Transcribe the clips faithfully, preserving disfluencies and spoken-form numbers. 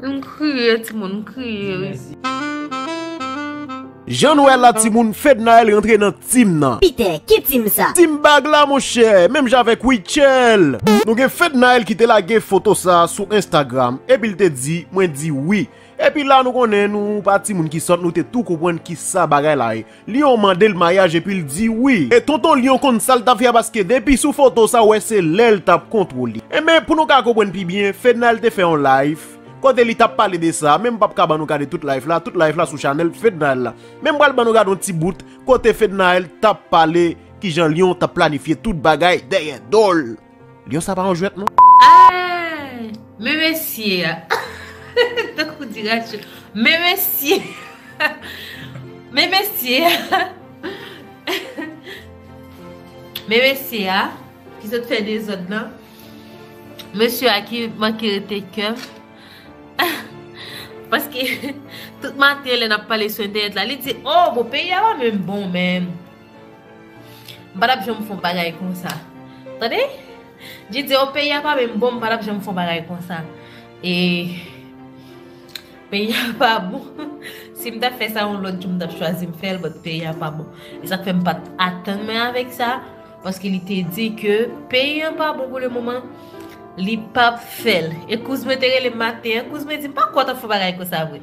M kriye, timoun, m kriye, wi. Jan nou wè la, timoun, Fednaelle rantre nan team nan. Peter, ki team sa? Team bag la, monchè, menm jan avèk Rachel. Nou gen Fednaelle ki te lage foto sa sou Instagram, epi l te di, mwen di wi. Epi la, nou konnen nou pa timoun ki sòt, nou te tou konprann ki sa bagay la ye. Lion mande l maryaj epi l di wi. E tonton Lion konn sa l t ap fè a, paske depi sou foto sa, w wè se lè l t ap kontwole. Enben, pou nou ka konprann pi byen, Fednaelle te fè yon live kote li t ap pale de sa, men m p ap ka ban nou gade tout live la, tout live la sou chanèl Fednaelle la. Men m pral ban nou gade yon ti bout kote Fednaelle t ap pale kijan Lion t ap planifye tout bagay dèyè do l. Lion sa pa yon jwèt non. Ay, men mesye a. Tankou di Rachel. Men mesye. Men mesye a. Men mesye a ki sot fè dezòd lan. Mesye a ki manke rete kèm. Paske tout maten lè n ap pale sou entènèt la, li di, "Oh, bon, peyi a pa menm bon, men m pa t ap janm fè yon bagay konsa." Tande? Li di, "Oh, peyi a pa menm bon, m pa t ap janm fè yon bagay konsa." E peyi a pa bon. Si m t ap fè sa yon lòt jou, m t ap chwazi m fè l, but peyi a pa bon. E sa k fè m pa t atann mwen avèk sa, paske li te di ke peyi an pa bon pou le moman, li p ap fè l. E kouz mwen te rele m maten an, kouz mwen di, "M pa kwè w t ap fè bagay konsa vre."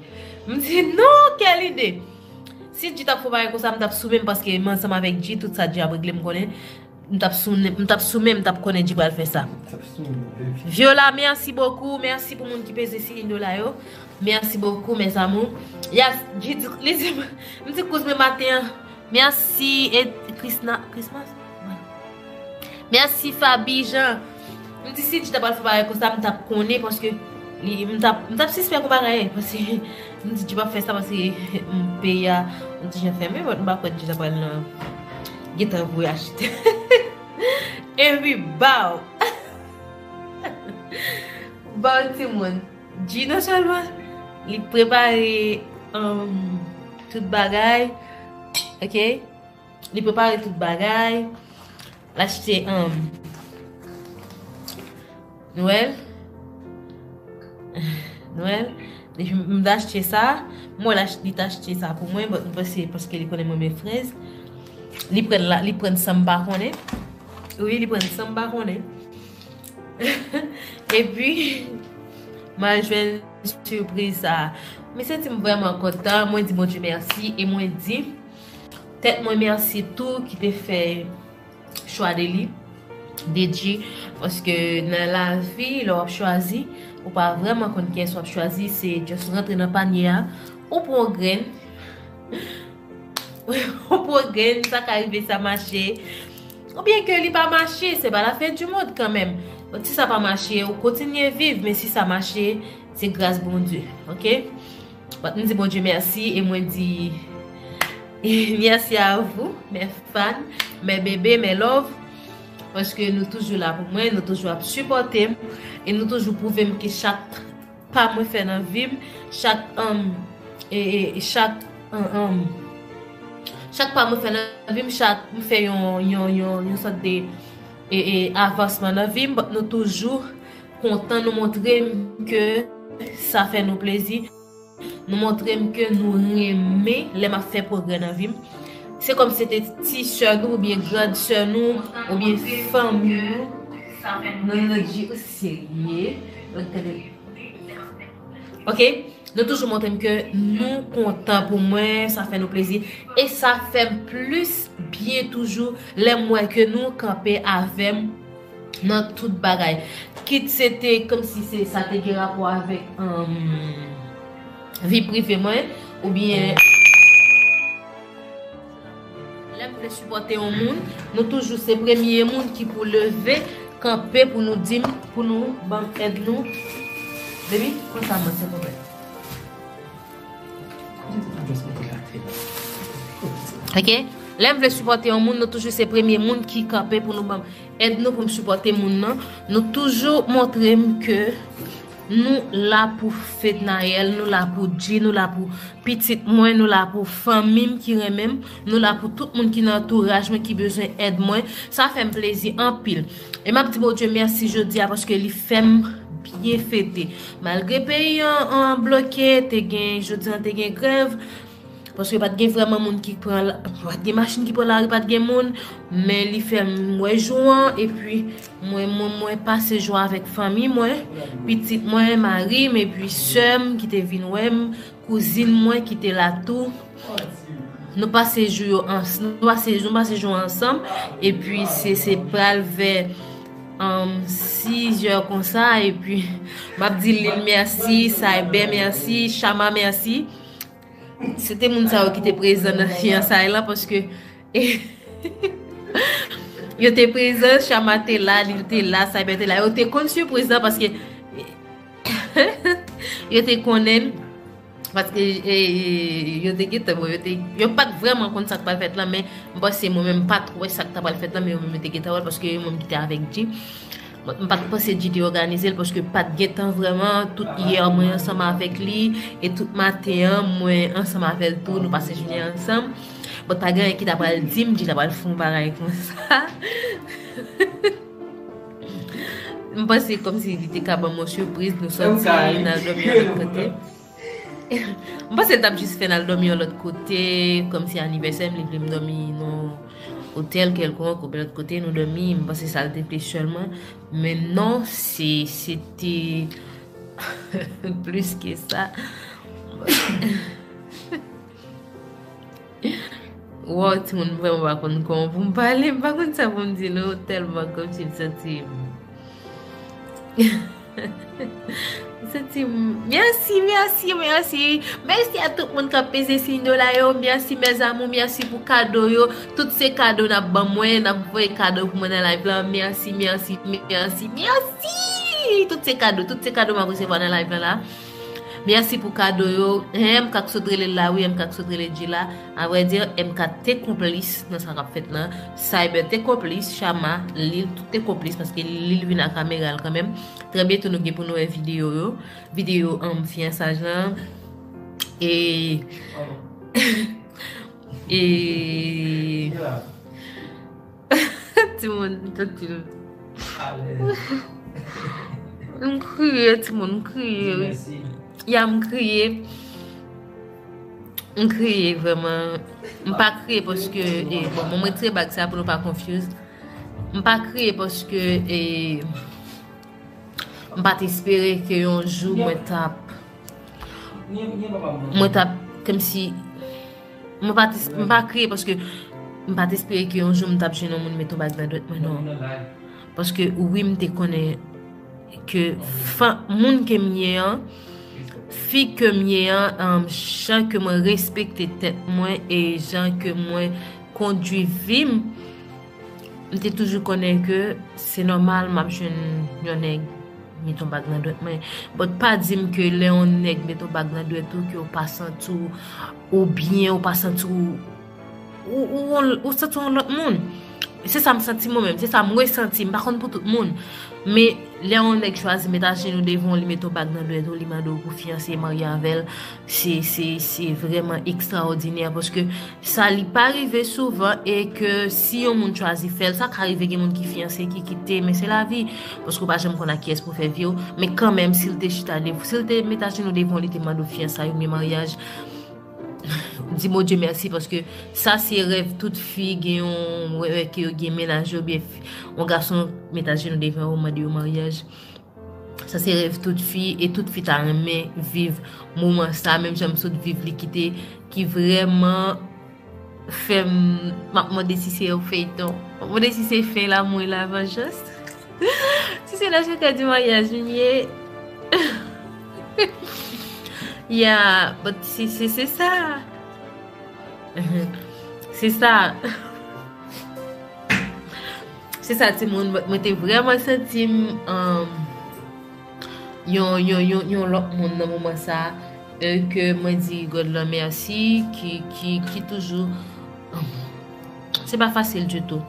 M di, "Non, kèl ide." Si G t ap fè bagay konsa, m t ap sou men m, paske m ansanm avèk G, tout sa G ap regle, m konnen. M t ap sou, m t ap sou men, m t ap konnen G pral fè sa. Viola, merci beaucoup. Merci pou moun ki peze siy dola yo. Merci beaucoup, mes amours. Yes, G di, li di, m di kouz mwen maten an. Merci, e Krisna, Christmas? Mèsi Faby Jean. M di si G ta pral fè bagay konsa, m t ap konnen, paske li, m t ap, m t ap sispèk yon bagay, paske m di G p ap fè sa, paske, mm, peyi a yon ti jan fèmen, but m pa kwè G ta pral nan gentan voye achte. Epi baw. Baw timoun. G non sèlman li prepare, um, tout bagay, ok? Li prepare tout bagay. L achte, um, Nwèl. Nwèl. Li, m, m t achte sa. M wè l ach-, li t achte sa pou mwen, but m panse paske li konnen m renmen frèz. Li pran la, li pran san m pa konnen. Wi, li pran san m pa konnen. Epi, m al jwenn sipriz sa. M santi m vrèman kontan. Mwen di Bondye mèsi e mwen di tèt mwen mèsi tou ki te fè chwa de li, de G, paske nan lavi, lè w ap chwazi, ou pa vrèman konn kiyès w ap chwazi, se just rantre nan panye a, ou pran yon grenn, ou pran yon grenn, sa ka rive, sa mache, oubyen ke li pa mache, se pa la fen di mond kanmenm. Bon, si sa pa mache, ou kontinye viv, men si sa mache, se gras Bondye, ok? But m di Bondye mèsi e mwen di mèsi a vou, mes fans, mes bébés, mes love, paske nou toujou la pou mwen, nou toujou ap sipòte m, e nou toujou pwouve m ke chak pa mwen fè nan vi m, chak, um, e, e, e chak, um, um, chak pa mwen fè nan vi m, chak m fè yon, yon, yon, yon sòt de, e, e, avansman nan vi m, but nou toujou kontan, nou montre m ke sa fè nou plezi. Nou montre m ke nou renmen lè m ap fè pwogrè nan vi m. Se kòm se te ti sè nou oubyen grand sè nou oubyen fanmi nou. Non, non, G, ou serye? Ou tande? Ok, nou toujou montre m ke nou kontan pou mwen, sa fè nou plezi. E sa fè m plis byen toujou lè m wè ke nou kanpe avè m nan tout bagay. Kit se te kòmsi se sa te gen rapò avèk, um, vi prive mwen, oubyen lè m vle sipòte yon moun, nou toujou se premye moun ki pou leve kanpe pou nou di m, pou nou ban m èd nou. Baby, pran sa mwen, silvouplè. Ok? Lè m vle sipòte yon moun, nou toujou se premye moun ki kanpe pou nou ban m èd nou pou m sipòte moun nan. Nou toujou montre m ke nou la pou Fednaelle, nou la pou G, nou la pou pitit mwen, nou la pou fanmi m ki renmen m, nou la pou tout moun ki nan antouraj mwen ki bezwen èd mwen. Sa fè m plezi anpil. E m ap di Bondye mèsi jodi a paske li fè m byen fete. Malgre peyi an, an bloke, te gen, jodi an te gen grèv, paske pa t gen vrèman moun ki pran, pa t gen machin ki pran lari, pa t gen moun, men li fè m wè jou an, epi mwen, mwen, mwen pase jou avèk fanmi mwen, pitit mwen, mari m, epi sè m ki te vin wè m, kouzin mwen ki te la tou. Nou pase jou yo ans-, nou pase, nou pase jou ansanm, epi se, se pral vè, um, sizè konsa, epi m ap di Lil mèsi, Cyber mèsi, Chama mèsi. Se te moun sa yo ki te prezan nan fiyansay lan, paske yo te prezan, Chama te la, Lil te la, Cyber te la. Yo te konn sipriz lan, paske yo te konnen l, paske, e, e, yo te gentan, bon, yo te, yo pa t vrèman konn sa k pral fèt lan, men m panse mwen menm m pa t wè sa k ta pral fèt lan, men yo menm yo te gentan wè l, paske yo menm ki te avèk G. Bon, m pa t panse G te òganize l, paske pa t gentan vrèman, tout yè mwen ansanm avèk li, e tout maten an, mwen ansanm avè l tou, nou pase jounen an ansanm. Bon, pa gen anyen ki ta pral di m, G ta pral fè yon bagay konsa. M panse kòmsi li te ka ban m yon sipriz, nou sòti, n al dòmi yon lòt kote. M panse l t ap jis fè n al dòmi yon lòt kote, kòmsi anivèsè m, li vle m dòmi nan yon otèl kèlkonk, oubyen lòt kote nou dòmi, m panse sa l te vle sèlman. Men non, se, se te plis ke sa. Wow, timoun, m vrèman pa konn kòman pou m pale, m pa konn sa pou m di nou, tèlman kòmsi m santi m, m santi m, mèsi, mèsi, mèsi. Mèsi a tout moun k ap peze siy dola yo, mèsi mes amours, mèsi pou kado yo, tout se kado n ap ban mwen, n ap voye kado pou mwen nan live lan, mèsi, mèsi, mèsi, mèsi. Tout se kado, tout se kado m ap resevwa nan live lan la. Mèsi pou kado yo. Hen, M K k sot rele l la, wi, M K k sot rele G la. Avrèdi, M K te konplis nan sa k ap fèt lan. Cyber te konplis, Chama, Lil, tout te konplis, paske Lil vin ak kamera l kanmenm. Trè byento nou gen pou nou wè videyo yo. Videyo, um, fiyansaj lan. E, e, Timoun, m santi m, m kriye, timoun, m kriye, wi. Ya, m kriye. M kriye, vrèman. M pa kriye paske, e, bon, mwen, mwen retire bag sa pou nou pa confuse. M pa kriye paske, e, m pa t espere ke yon jou mwen t ap, mwen t ap, kòmsi, mwen pa t, m pa kriye paske m pa t espere ke yon jou m t ap jwenn yon moun met yon bag nan dwèt mwen, non. Paske wi, m te konnen ke fan, moun ke m ye an, fi ke m ye an, um, jan ke mwen respekte tèt mwen e jan ke mwen kondui vi m, m te toujou konnen ke se nòmal m ap jwenn yon nèg met yon bag nan dwèt mwen. But pa di m ke lè yon nèg met yon bag nan dwèt ou, ke w pa santi w, ou byen, ou pa santi w, ou, ou, ou, ou santi w yon lòt moun. Se sa m santi mwen menm, se sa m resanti, m pa konn pou tout moun. Men lè yon nèg chwazi met ajenou devan w, li met yon bag nan dwèt ou, li mande w pou fiyanse, marye avè l, se, se, se vrèman ekstraòdinè, paske sa li pa rive souvan, e ke si yon moun chwazi fè l, sa ka rive gen moun ki fiyanse, ki kite, men se lavi, paske w pa janm konn ak kiyès pou fè vi w, men kanmenm, si l te chita dev-, si l te met ajenou devan w, li te mande w fiyansay oubyen maryaj, di Bondye mèsi, paske sa se rèv tout fi gen yon, wè, wè ke yo gen mennaj yo, oubyen fi, yon gason met ajenou devan yo, mande yo maryaj. Sa se rèv tout fi, e tout fi ta renmen viv moman sa, menm jan m sot viv li, ki te, ki vrèman fè m, m ap mande si se yon feyton. M ap mande si se fen lanmou e lavanjans. Si se nan chantè di maryaj m ye. Yeah, but se, se, se sa. Se sa. Se sa, timoun, but mwen te vrèman santi m, um, yon, yon, yon, yon lòt moun nan moman sa, e ke mwen di God lan mèsi, ki, ki, ki toujou, um, se pa fasil ditou.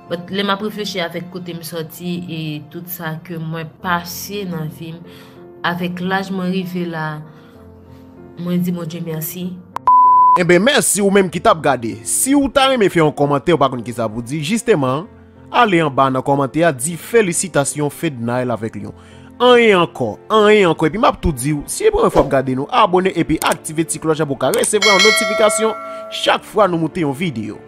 But lè m ap reflechi avèk kote m sòti e tout sa ke mwen pase nan vi m, avèk laj mwen rive la, mwen di Bondye mèsi. Enben, mèsi ou menm ki t ap gade. Si w ta renmen fè yon kòmantè, ou pa konn kisa pou di, jisteman, ale anba nan kòmantè a, di felisitasyon Fednaelle avèk Lion. Anyen ankò, anyen ankò. Epi m ap tou di w, si se premye fwa w ap gade nou, abòne epi aktive ti klòch la pou w ka resevwa yon notifikasyon chak fwa nou moute yon videyo.